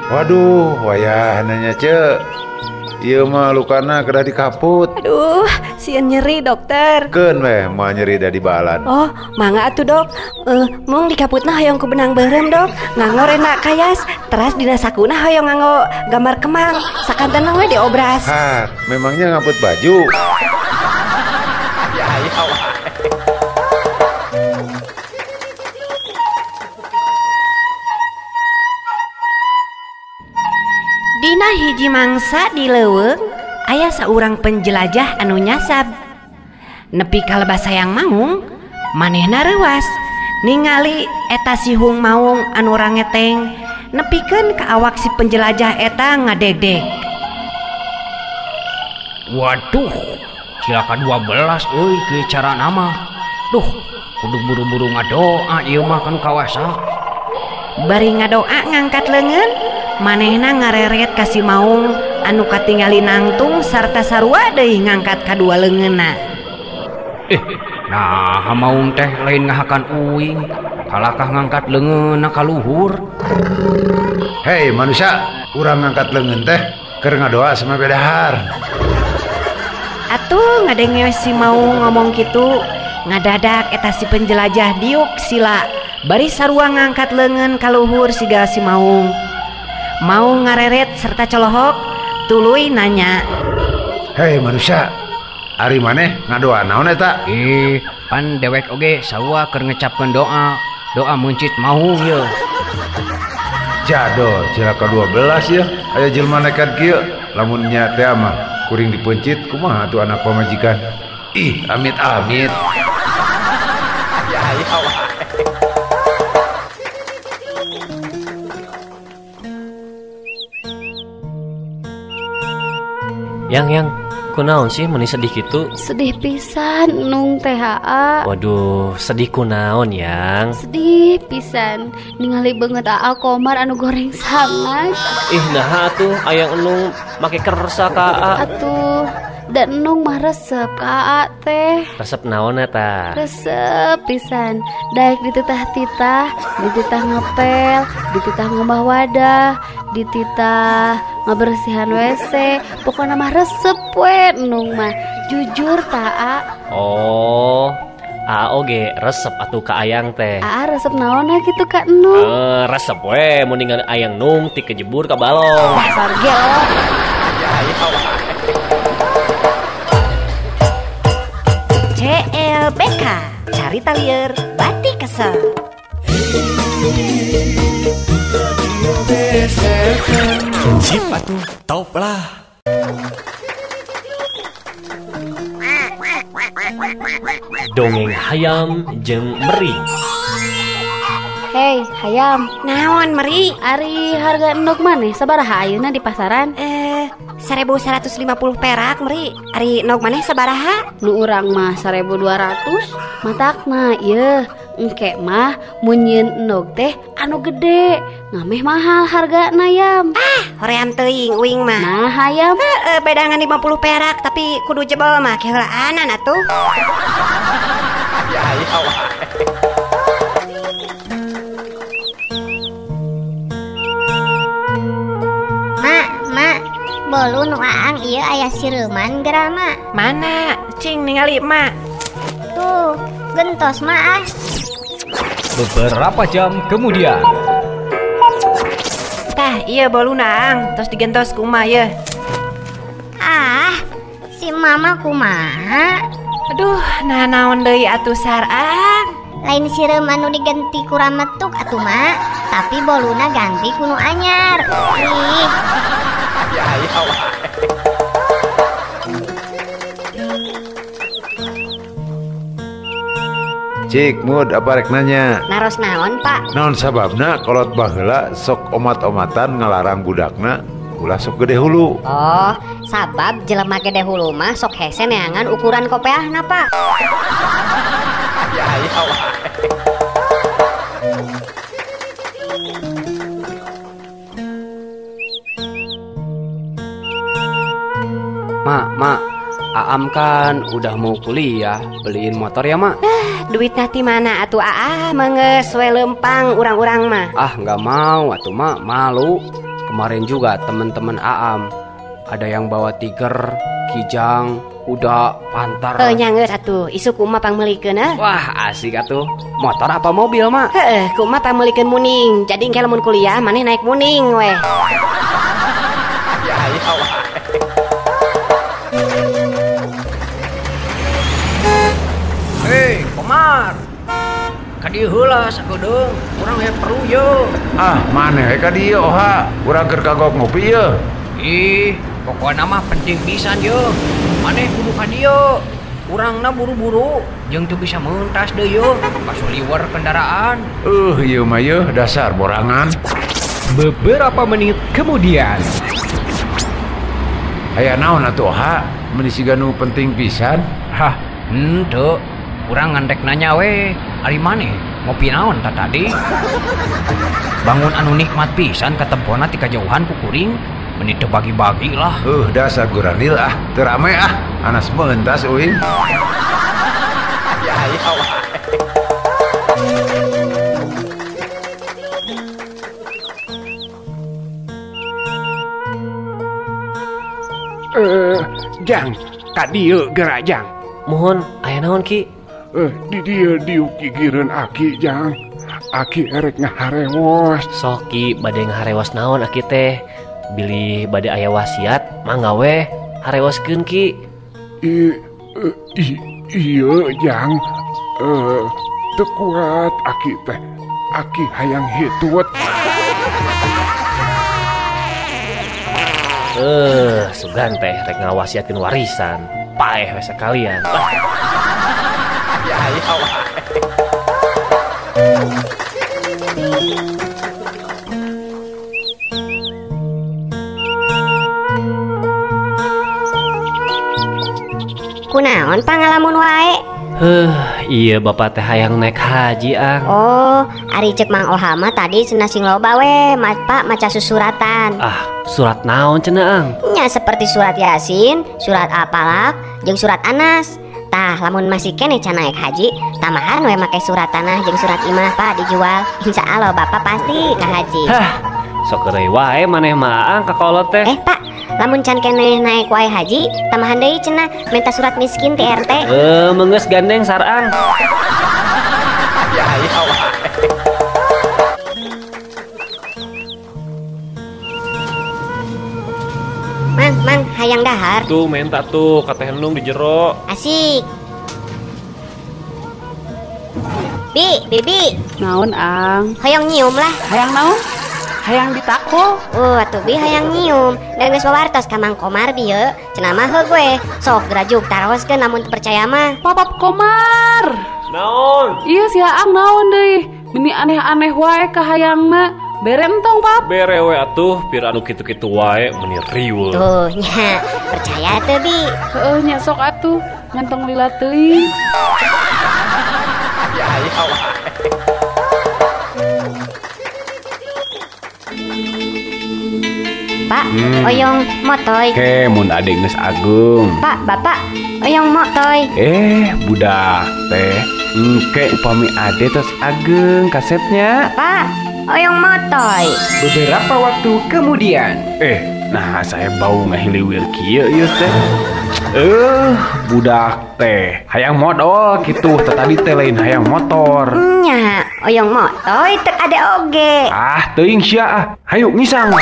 Waduh, wayah nanya ce. Ieu mah lukana kedah dikaput. Aduh, sieun nyeri dokter. Keun weh moal nyeri da dibalan. Oh, mangga atuh dok. Mung dikaputna hoyong ku benang beureum dok. Nganggo rena kayas, teras dina sakuna hoyong nganggo gambar kemang. Sakantenan we diobras. Hah, memangnya ngaput baju? Ya, ya. Dina hiji mangsa di leuweung aya saurang penjelajah anu nyasab. Nepi ka lebah sayang maung, manehna reuwas ningali eta sihung maung anu rangeteng nepikeun ka awak si penjelajah eta ngadegdeg. Waduh, cilaka 12 euy kieu carana mah. Duh, kudu buru-buru ngadoa ieu mah kanu kawasa. Bari ngadoa ngangkat leungeun, manehna ngareret ka si maung anu katingali nangtung sarta sarua deui ngangkat kadua leungeunna. Nah maung teh lain ngahakan uing, kalakah ngangkat leungeunna ka luhur. Hei manusia, urang ngangkat leungeun teh keur ngadoa sama bedahar. Atuh ngadenge si maung ngomong kitu, ngadadak eta si penjelajah diuk sila bari sarua ngangkat leungeun ka luhur siga si maung. Mau ngareret serta colohok, tuluy nanya. Hei manusia, ari maneh ngadoa naon eta? Pan dewek oge sarua keur ngecapkeun doa, doa meuncit maung ye. Jadol, cilaka 12 ya, aya jelema nekat kieu, lamun nya teh mah kuring dipeuncit kumaha atuh anak pamajikan. Ih, amit-amit. Ya, ya. Yang kunaon sih meni sedih gitu? Sedih pisan nung THA. Waduh, sedih kunaon yang? Sedih pisan ningali beungeut Aa Komar anu goreng sangat. Ih, nah atuh ayang enung make kersa ka Aa. Atuh, dan enung mah resep ka Aa teh. Resep naon eta? Resep pisan. Daek dititah-titah, dititah ngepel, dititah ngumbah wadah, dititah ngabersihan WC, pokoknya mah resep we nung mah. Jujur ta A. Oh, A oge resep atuh ka ayang teh. A resep naonna kitu ka nung? Resep we mun ningali ayang nung ti kejebur ka balong. Dasar gelo. CLBK, carita lieur batik kesel. Sip atuh, top lah. Dongeng hayam jeung meri. Hei, hayam. Naon meri? Ari harga endog maneh sabaraha ayeuna di pasaran? 1150 perak meri. Ari endog maneh sabaraha? Nu urang mah 1200. Matakna ieu. Engke mah mun nyieun endog teh anu gede, ngameh mahal hargana yam. Ah, hoream teuing uing mah. Nah, hayam. Heeh, bedangan 50 perak tapi kudu jebol mah keheulaanan atuh. Ya, ya. Mak, mak, bolu nu aang ieu aya sireuman geura mak. Mana? Cing ningali mak. Tuh, gentos mak ah. Beberapa jam kemudian. Tah, iya boluna ang, tos digentos kumaha ye. Ah, si mama kumaha? Aduh, nah naon deui atuh sarang. Lain sireum anu diganti ku rametuk atuh mak, tapi boluna ganti ku nu anyar. Ih. Ya, ya. Cik mud apa rek nanya? Naros naon pak? Naon sababna kolot baheula sok omat-omatan ngalarang budakna ulah sok gede hulu. Oh, sabab jelema gede hulu mah sok hese neangan ukuran kopeahna pak. Ya, ya. Mak, mak, Aam kan udah mau kuliah, beliin motor ya mak. Duit nanti mana atuh aa menges we lempang urang-urang mah. Ah nggak mau atuh mak, malu. Kemarin juga teman-teman Aam ada yang bawa tiger, kijang, kuda, panter. Heuh nya geus atuh, isuk kumaha pangmeulikeun heuh. Wah, asik atuh. Motor apa mobil, Mak? Heeh, kumaha pangmeulikeun muning. Jadi engke lamun kuliah maneh naik muning weh. Hei, Komar. Ka dieu heula sakedeung, urang aya perlu ye. Ah, maneh we ka dieu Oha. Urang keur kagok ngopi ye. Ih, pokokna mah penting pisan ye. Maneh kudu ka dieu. Urangna buru-buru jeung teu bisa mentas deui ye. Kasuliwer kendaraan. Ieu mah ye dasar borangan. Beberapa menit kemudian. Aya naon atuh Oha? Meuni siga nu penting pisan. Hah, henteu. Urang ngan rek nanya we, ari maneh ngopi naon ta tadi? Bangun anu nikmat pisan katempona ti kajauhan ku kuring. Meni teu bagi-bagi lah. Dasar guranil ah, teu rame ah, anas mentas uing. Jang, ka dieu geura Jang. Mohon, aya naon Ki? Di dieu diuk gigireun aki Jang. Aki erek ngaharewos. Sok Ki, bade ngaharewos naon aki teh? Bilih bade aya wasiat, mangga weh harewoskeun Ki. Ieu Jang, teu kuat aki teh. Aki hayang hitut. Sugan teh rek ngawasiatkeun warisan. Paeh we sakalian. Kunaon pangalamun wae? Heuh, iya bapak teh hayang naik haji Ang. Oh, ari ceuk Mang Oha mah tadi cenah sing loba we, Pak maca susuratan. Ah, surat naon cenah Ang? Nya seperti surat Yasin, surat Al-Falaq, jeung surat Anas. Tah, lamun masih keneh can naik haji, tambahan we make surat tanah jeung surat imah Pak dijual. Insya Allah bapak pasti ka haji. Hah, sok euy wae maneh mah Ang ka kolot teh. Pak, lamun can keneh naik wae haji, tambahan deui cenah minta surat miskin ti RT. Mengeus gandeng sarang. Mang, mang, hayang dahar. Tuh menta tuh ka Teh Nung di jero. Asik. Bi, bibi. Naon Ang? Hayang nyium lah. Hayang naon? Hayang ditakul. Atuh bi hayang nyium. Dan geus wawartos ka Mang Komar bi ye. Cenah mah heuh gue. Sok gerajuk taroskeun lamun teu percaya mah. Papap Komar. Naon? Iya si Aang naon deui. Meni aneh-aneh wae ka hayangna. Bere entong, Pap. Bere we atuh, pira anu kitu-kitu wae meni riweuh. Tuh nya, percaya teu bi? Heueuh nya sok atuh, ngentong lila teuing. Pak, oyong motoy. Ke mun ade geus ageung. Pak, bapak, oyong motoy. Budak teh engke upami ade tos ageung kasepnya. Pak, oyong motoy. Beberapa waktu kemudian. Nah saya bau ngahiliwir kieu ieu teh. Budak teh hayang modal kitu, tadi teh lain hayang motor. Nya, oyong motoy teu ade oge. Ah, teuing sia ah. Hayu ngisang.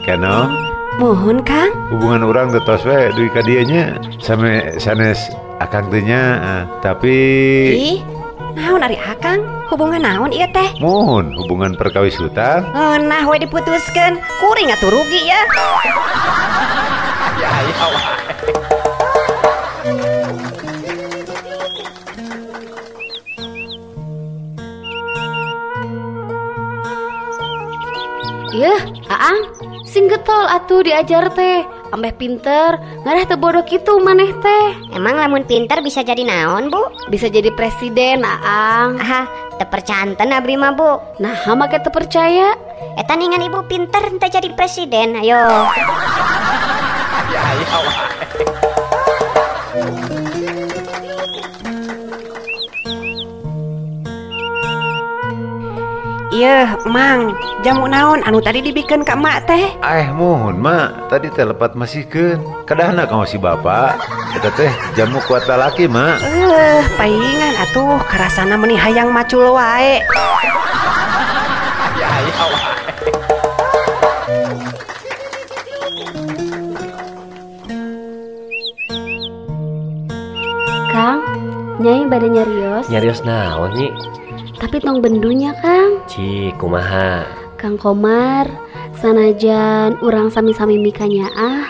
Kano? Mohon Kang. Hubungan urang teh tos we dugi ka dieu nya. Same sanes akang teh nya, tapi Ih, naon ari akang? Hubungan naon ieu teh? Mohon hubungan perkawis hutang. Nah we diputuskeun, kuring atuh rugi ya. Yeuh, Aang, sing getol atuh diajar teh. Ambeh pinter, ngarah teu bodoh kitu maneh teh. Emang lamun pinter bisa jadi naon, Bu? Bisa jadi presiden, Aang. Aha, teu percanten abdi mah, Bu. Nah, make teu percaya. Eta ningan ibu pinter teu jadi presiden, ayo. Ieu, Mang, jamu naon anu tadi dibikeun ka emak teh? Muhun, Mak, tadi teh lepat masihkeun. Kadahna ka si bapak. Eta teh jamu kuat lalaki, Mak. Paingan atuh karasana meuni hayang macul wae. Kang, Nyai bade nyarios. Nyarios naon, Nyi? Tapi tong bendunya, Kang. Ci, kumaha? Kang Komar, sanajan urang sami-sami mikanyaah,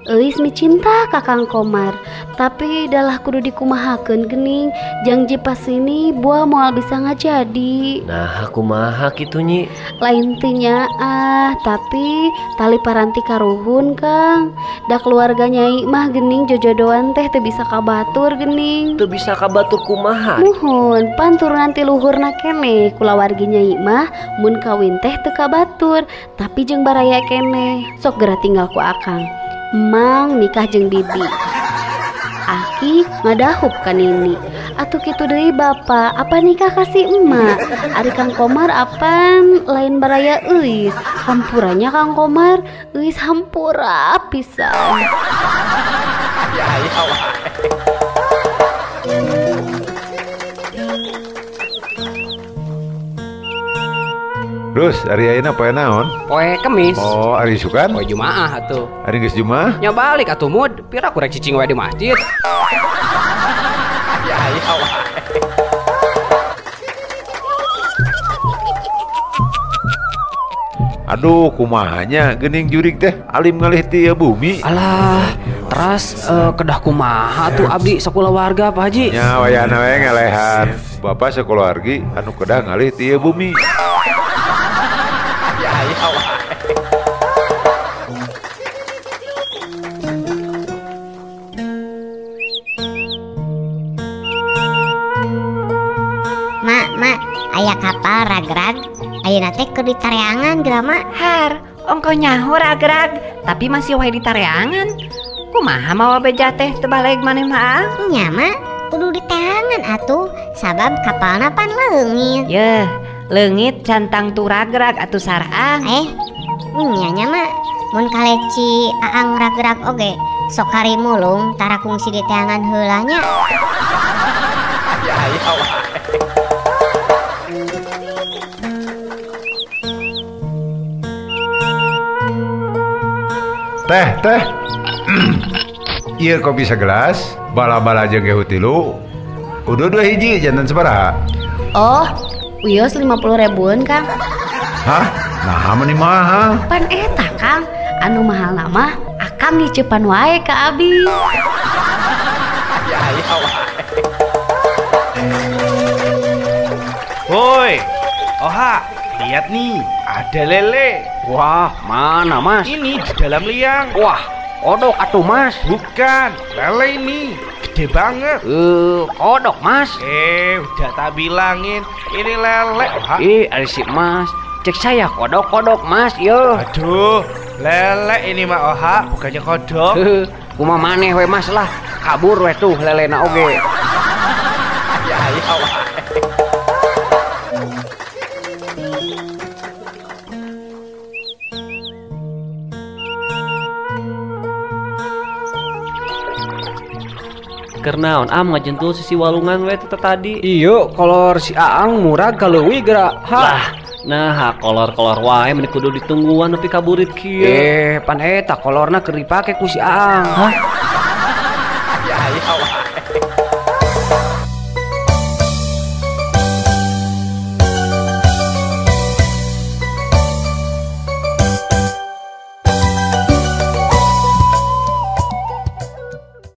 euis micinta ka Kang Komar, tapi dalah kudu dikumahakeun geuning, jangji pas ini buah moal bisa ngajadi. Nah, kumaha kitu, Nyi? Lain teu nyaah, tapi tali paranti karuhun, Kang. Da keluarga Nyai mah geuning jojodoan teh teu bisa kabatur geuning. Teu bisa kabatur kumaha? Muhun, pan turunan ti luhurna keneh kulawargi Nyai mah mun kawin teh teu kabatur, tapi jeung baraya keneh. Sok geura tinggal ku Akang. Mang nikah jeung bibi, Aki ngadahup ka nini. Atuh kitu deui bapak, apa nikah kasih emak? Ari Kang Komar apan lain baraya euis. Hampuranya Kang Komar, euis hampura pisan. Terus, ari ayeuna poe naon? Poe Kemis. Oh, ari sukan? Poe Jumaah atuh. Ari geus Jumaah? Nya balik atuh mud, pira kurang cicing wae di masjid. Aduh, kumahanya geuning jurig teh alim ngalih ti ieu bumi. Alah, teras kedah kumaha tuh abdi sakulawarga Pak Haji? Nya wayahna we ngalehan. Bapak sakulawargi anu kedah ngalih ti ieu bumi. Mak, mak, aya kapal ragrag, ayeuna teh keur ditareangan geura mak. Har, ongko nyaho ragrag, tapi masih wae ditareangan. Kumaha mawa beja teh teu baleg maneh mah? Nya mak, kudu ditareangan atuh, sabab kapalna pan leungit. Yeuh, leungit cantang tu ragrag atuh sarang. Nya nya mak, mun kaleci aang ragrag oge, sok hari mulung tara kungsi diteangan heula nya. Teh, teh. Ieu kopi segelas, bala-bala jeung gehu tilu. Udah 2 hiji jantan sabaraha? Oh, wios 50 ribuan, Kang. Hah? Nah, meni mahal. Pan eta, Kang. Anu mahal nama akang ngicepan wae ka abi. Woi, Oha, lihat nih, ada lele. Wah, mana Mas? Ini di dalam liang. Wah, kodok atuh Mas. Bukan, lele ini. Gede banget. Kodok Mas. Udah tak bilangin, ini lele. Oha. Ada si Mas. Cek saya kodok-kodok Mas, yo. Aduh, lele ini mah Oha, bukannya kodok. Kumaha maneh we Mas lah. Kabur we tuh lelena oge. Kernaon am ngajentul sisi walungan we teh tadi. Iya, kolor si Aang murag kaleuwi geura. Lah, nah kolor-kolor wae meni kudu ditungguan nepi ka burit kieu. Pan eta kolorna keur dipake ku si Aang. Hah?